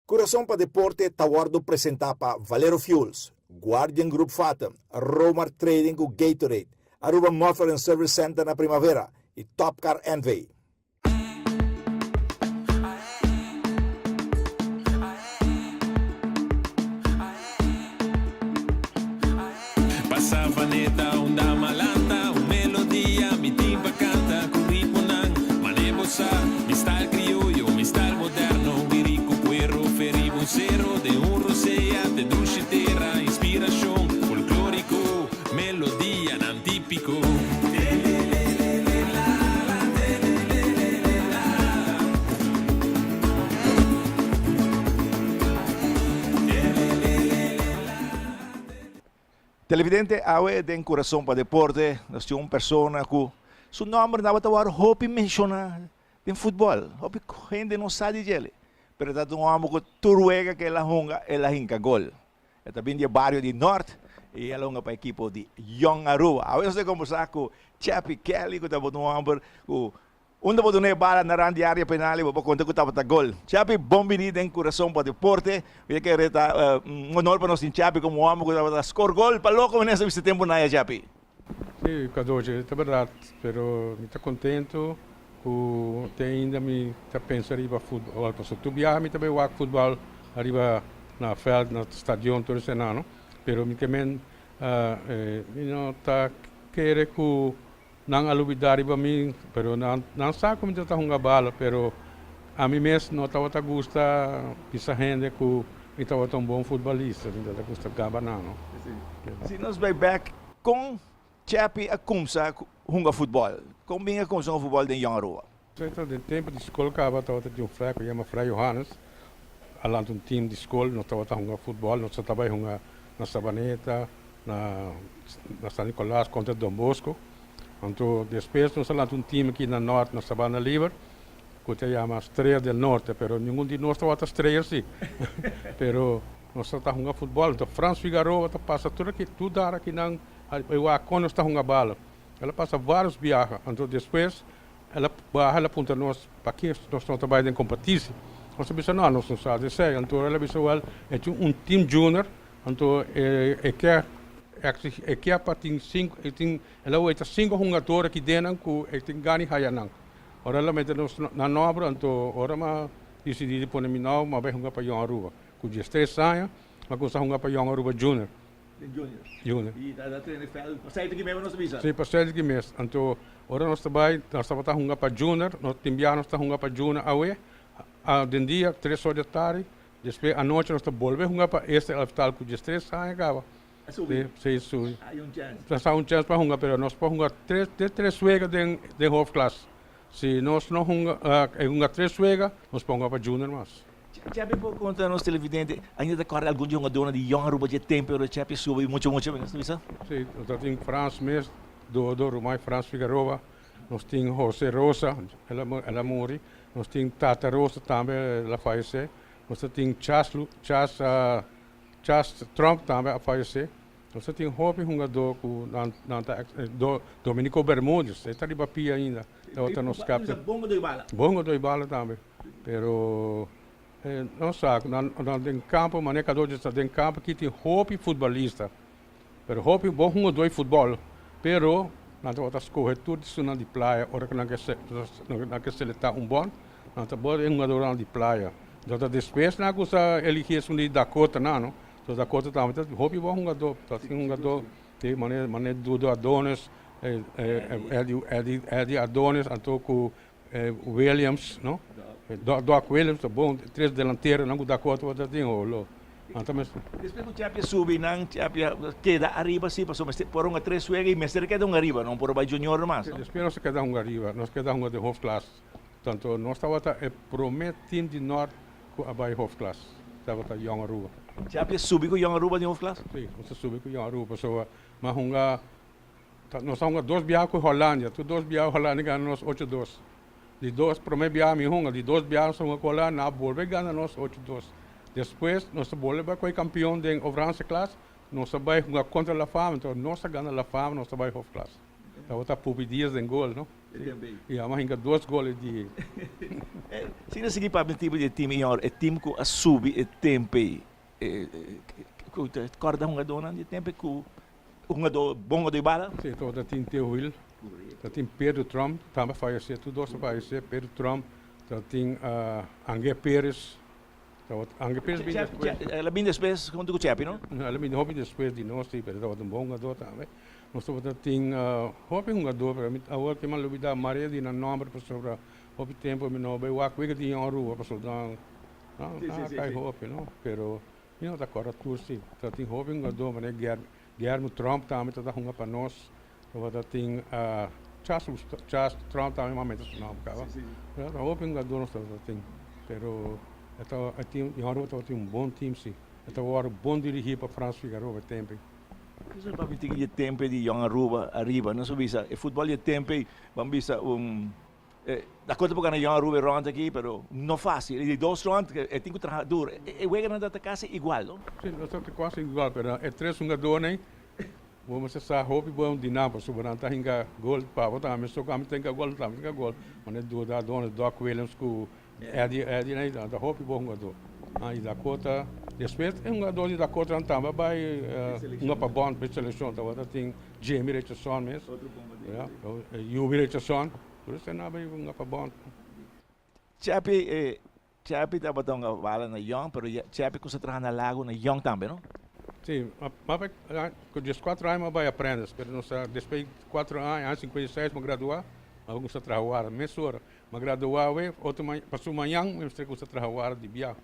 Kurason pa Deporte ta wòrdu presentá pa Valero Fuels, Guardian Group Fatum, Romar Trading ku Gatorade, Aruba Muffler and Service Center na Primavera i Top Car NV. Televidente, awe den Kurason pa Deporte nos tin un persona ku su nòmber tabata wòrdu hopi menshoná den futbòl. Hopi hende no sa di djele, pero e ta un hòmber ku tur wega ku el a hunga el a hinka gol. E ta bin di e bario di Nort y el a hunga pa ekipo di Jong Aruba. Awe nos ta conversa cu Chappy Kelly cu tabata un homber cu unda bo duna e bala na rand di area penal y bo por conta cu tabata gol. Chappy, bon bini den Curason pa Deporte. Mi ta kere ta un honor pa nos tin Chappy como un homber cu tabata score gol pa loco mi nesta bisti tempo naya, Chappy. Si, Cadoche, ta berdad, pero mi ta contento cu te ainda mi ta pensa riba futbol, pasobra tur biaha mi ta bay wak futbol ariba na veld, na stadion tur esena no, pero mi ke men mi no ta kere cu nan a lubida riba mi, pero nan nan sa cu mi ta hunga bala, pero ami mes no tabata gusta bisa hende cu mi tabata un bon futbolista, mi tabata gusta gaba nan no. Si nos bay bek con Chappy a kumsa hunga futbòl. Kon bin a kumsa hunga futbòl den Jong Aruba? Esei den tempu di skol kaba tabata tin un frei ku yama Frei Johannes a lanta un tim di skol nos tabata hunga futbòl nos ta bai hunga na Sabaneta na na San Nicolas kontra Don Bosco anto despues nos a lanta un tim aki na nort na Sabana Liber ku ta yama Estrella del Norte pero ningun di nos tabata estrella si pero nos tabata hunga futbòl anto Frans Figaroa ta pasa tur aki tur dar akinan. E wak kon nos ta hunga bala. El a pasa varios biaha, anto despues el a baha el a puntra nos paki nos no ta bai den kompetisi. Nos a bisa no, nos no sa di esei. Anto el a bisa wel e tin un team junior, anto e ke e ke pa tin sinku e tin el a weta sinku hungador aki den ku e tin gana di haya nan. Ora el a mete nos na nomber anto ora mi a disidi di pone mi nomber mi a bai hunga pa Jong Aruba. Ku diestres aña mi a kumsa hunga pa Jong Aruba Junior. Den Junior. Junior. I ta ta train e veld. Pa seis di ki mes nos ta bisa? Si, pa seis di ki mes. Anto ora nos ta bai, nos tabata hunga pa Junior, nos tin bia nos ta hunga pa Junior awe, a den dia tres or di atardi, despues anochi nos ta bolbe hunga pa eerste elftal ku diestres aña kaba. A subi? Si, si subi. Hay un chèns. Ta sa un chèns pa hunga, pero nos por hunga tres, te tres wega den den hoofdklas. Si nos no hunga, e hunga tres wega, nos por hunga pa Junior mas. Chepe por konta nos televidente, ainda ta kòrda algun di hungadónan di Jong Aruba dje tempu ora Chepe subi mucha mucha nos ta bisa? Si, nos ta tin Frans mes, Dodo, Rumai Frans Figaroa, nos tin Jose Rosa, el a el a muri, nos tin Tata Rosa tambe, el a fayesé, nos ta tin Chas Lu Chas Chas Trump tambe a fayesé, nos ta tin hopi hungadó ku nan nan ta Dominico Bermudez, e ta riba pia ainda, tabata nos captain. Bon hungadó di bala. Bon hungadó di bala tambe. Pero nos sa ku nan den kampo manera Cadochi ta den kampo aki tin hopi futbolista pero hopi bon hungadó di futbòl pero nan tabata skohe tur di sunan di playa ora ku nan ke nan ke selektá un bon nan ta bota e hungadónan di playa enton ta despues nan a kusa eligí esun di Dakota nan no so Dakota tambe ta hopi bon hungadó ta tin hungadó manera manera Dudo Adonis Eddie Eddie Adonis anto ku Williams no Doc Williams ta bon tres delanteronan ku Dakota tabata tin ho lo nan ta mester. Despues ku Chapia subi nan Chapia keda ariba si pasobra mester por hunga tres wega i mester keda hunga ariba no por bai junior mas no. Despues nos a keda hunga ariba nos keda hunga den hoofdklas tanto nos tabata e prome team di Noord ku a bai hoofdklas tabata Jong Aruba. Chapia subi ku Jong Aruba den hoofdklas? Si nos a subi ku Jong Aruba pasobra mi a hunga Nos a hunga dos biaha ku Hollandia, tur dos biaha Hollandia gana nos ocho dos. Di dos prome biaha mi hunga, di dos biaha nos a hunga ku Hollandia, nan a bolbe gana nos ocho dos. Despues nos a bolbe bai koe kampion den Overhandse klas, nos a bai hunga kontra La Fama, enton nos a gana La Fama, nos a bai hoofdklas. Tabata Pupi Diaz den gol, no? I a hinka dos gol e dia ei. Si nos sigui papia tipo di e team i e team ku a subi e tempo ei, ku ta kòrda hungadónan di e tempo ei ku hungadó bon hungadó di bala? Si, tabata tin Theo Hill, tabatin Pedro Trump, tambe a fayesé, tur dos a fayesé, Pedro Trump, tabatin Ange Perez, Tabata anke pes bin despues. El a bin despues huntu ku Chepi, no? El a bin hopi despues di nos, si, pero e tabata un bon hungadó tambe. Nos tabata tin hopi hungadó, pero mi awor ke mi a lubidá mayoria di nan nòmber pasobra hopi tempu mi no bai wak wega di Jong Aruba pasobra nan nan a kai hopi, no? Pero mi no ta kòrda tur, si. Tabatin hopi hungadó, manera Guillermo Tromp tambe tabata hunga pa nos. Tabata tin Chas Chas Trump tambe m'a mete su nomber caba. Pero hopi hungador nos tabata tin. Pero e ta e team di Aruba tabata tin un bon team si. E ta wòrdu bon dirigí pa Frans Figaroa e tempu ei. Nos a papia tiki di e tempu ei di Jong Aruba ariba. Nos a bisa e futbòl di e tempu ei, ban bisa un Ta konta por gana Jong Aruba e rond aki, pero no fácil. E di dos rond e tin ku traha duro. E weganan ta kasi igual, no? Sí, nos ta kasi igual, pero e tres hungadónan ei bo mester sa hopi bon di nan pasobra nan ta hinka gol pa bo tambe. So ku ami ta hinka gol, nan tambe ta hinka gol. Manera e duda Donald Doc Williams ku Eddie, Eddie nan ta hopi bon hungadó. I Dakota, despues e hungadó di Dakota nan tambe a bai hunga pa bònt, pa e selekshon. Tabata tin Jamie Richardson mes, Yubi Richardson. Tur esei a bai hunga pa bònt. Chappy, Chappy tabata hunga bala na Young, pero Chappy kusa traha na Lago na Young tambe, no? Sí, ma ku dieskuater aña mi a bai aprendes, pero nos a despues di kuater aña, aña 56 mi a gradua, mi a kuminsá traha wara mesora. Mi a gradua awe, otro mañan, paso mañan mi mester kuminsá traha wara di bia.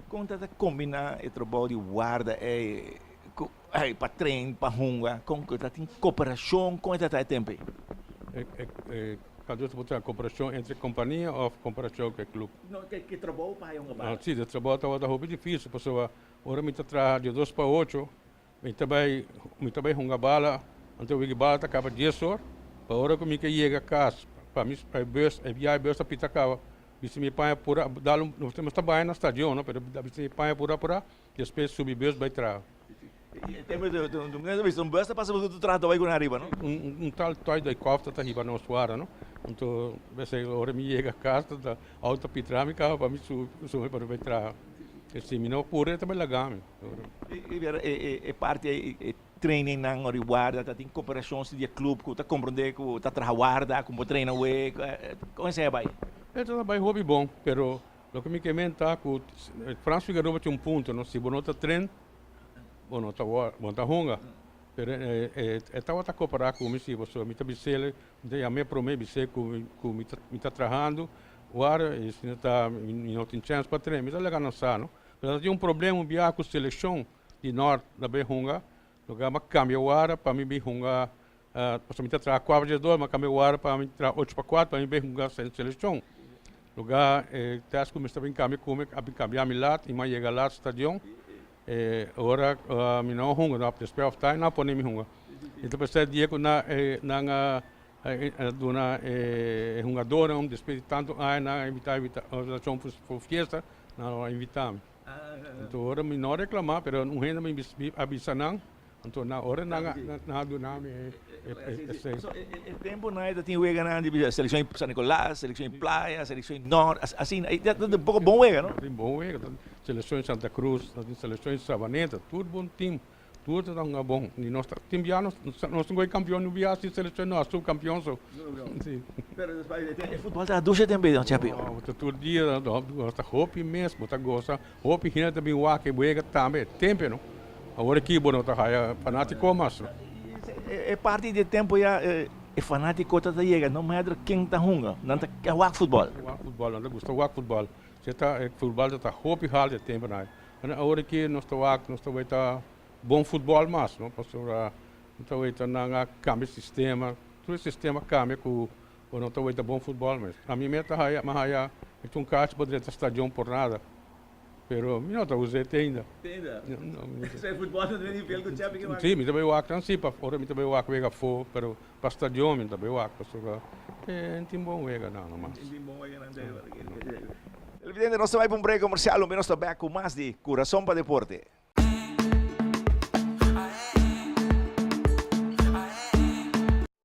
Kon ta ta kombiná e trabou di warda ei ku ei pa train, pa hunga? Kon ku ta tin koperashon? Kon e ta ta e tempu ei? E Kando ta por traha koperashon entre kompania òf komparashon ku e klup? No, ke trabou pa haya hunga bala. Si, e trabou tabata hopi difísil pasobra ora mi ta traha di dos pa ocho, Mi ta bai mi ta bai hunga bala, anto wiki bala ta kaba dies or, pa ora ku mi ke yega kas pa mi pa e bus e biaha e bus ta pita kaba, bisti mi paña pura dal un nos ta bai na stadion no pero bisti mi paña pura pura despues subi bus bai traha. Un bus ta pasa boso tur traha ta bai ku nan ariba no? Un un tal toy Dijkhoff ta ta hiba nos wara no, anto besei ora mi yega kas ta auto ta pitra mi kaba pa mi subi pa bai traha, si mi no pura e ta bai laga mi. E parti ei, e trainingnan ora di warda ta tin koperashon si di e club ku ta komprondé ku ta traha warda ku bo traina awe, kon esei a bai? E ta bai hopi bon, pero loke mi ke men ta ku Frans Figueroa tin un punto no, si bo no ta train bo no ta bo no ta hunga, pero e tabata koperá ku mi si pasobra mi ta bis'el, mi ta yam'é promé bis'é ku ku mi ta mi ta trahando warda i si no ta mi no tin chèns pa train mi ta laga nan sa no. Pero ta tin un problema un biaha ku selekshon di Nort ta bay hunga, lo ke a kambia wara pa mi bin hunga, pasobra mi ta traha kuater dies dor, mi a kambia wara pa mi traha ocho pa kuater pa mi bay hunga selekshon. Luga e tèst ku mi sta bin kambia ku mi a bin kambia mi lat i mi a yega lat stadion, e ora mi no a hunga, no despues half time nan a pone mi hunga. I ta pensá e dia ku nan a duna e hungadornan despues di tantu aña nan a invitá invitashon pa fiesta. Nan a invitá mi. Anto ora mi no a reklamá, pero un hende mi a bisa nan, anto nan ora nan a duna mi esei. So e tempunan ei ta tin weganan di selekshon di San Nicolas, selekshon di Playa, selekshon di Nort, asina, ei ta tin poko bon wega, no? Ta tin bon wega, selekshon di Santa Cruz, ta tin selekshon di Sabaneta, tur bon tim. Tur ta hunga bon. Ni nos ta tin bia nos nos tin goy campeon ni bia si seleccion nos subcampeon so. Si. Pero e futbol ta dusha tempo ei don Chepi. No, ta tur dia nos ta hopi mes bo ta gosa hopi hende ta bin wak e wega tambe e tempo no. Awor aki bo no ta haya fanatico mas. E parti di e tempo ya e fanatico ta ta yega no matter ken ta hunga nan ta wak futbol. Wak futbol nan ta gusta wak futbol. Si ta e futbol ta hopi halto e tempo nan. Bueno, awor aki nos ta wak, nos ta weta bon futbòl mas, no? Pasobra nos ta weta nan a kambia sistema, tur e sistema kambia ku bo no ta weta bon futbòl mes. Ami mes ta haya, mi a haya mi ta un kachi pa drenta stadion por nada, pero mi no ta us'é te ainda. Te ainda? No, mi no ta. E futbòl no ta nivel ku Chepi ke wak? Si, mi ta bai wak nan si, pa ora mi ta bai wak wega afó, pero pa stadion mi no ta bai wak pasobra e tin bon wega nan nomas. E tin bon wega nan te. Televidente, nos ta bai pa un break comercial, un bes nos ta bek cu mas di Curason pa Deporte.